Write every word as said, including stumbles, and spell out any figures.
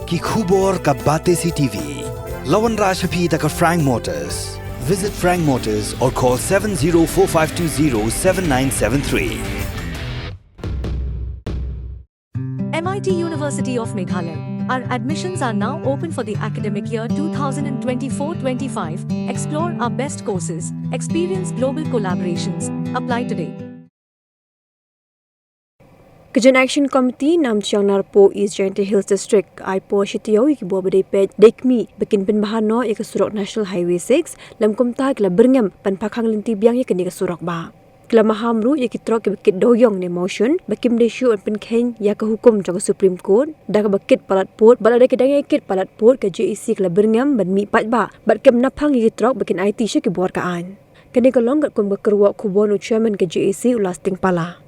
Ki khubor ka Batesi TV. La wanrah sha phi da ka Frank Motors. Visit Frank Motors or call seven zero four five two zero seven nine seven three. M I T University of Meghalaya. Our admissions are now open for the academic year two thousand twenty-four twenty-five. Explore our best courses, experience global collaborations. Apply today. Ka Joint Action Committee Namchiang Narpuh East Jaintia Hills District ai por shi taïew ïa ki bor ba dei peit dei khmih ba kin pynbha noh ïa ka surok National Highway six, lem kumta ki la byrngem ban phah khang lynti biang ïa kane ka surok bah. Ki la maham ruh ïa ki trok kiba kit dewiong ne mawshun ba kim dei shuh ban pynkheiñ ïa ka hukum jong ka Supreme Court da kaba kit palat pud, bad lada ki dang ïai kit palat pud ka J A C ka la byrngem ban mih paidbah bad kem naphang ïa ki trok ba kin aiti sha ki bor ka aiñ. Kane ka long katkum ka kyrwoh khubor na u Chairman ka J A C u Lasting Pala.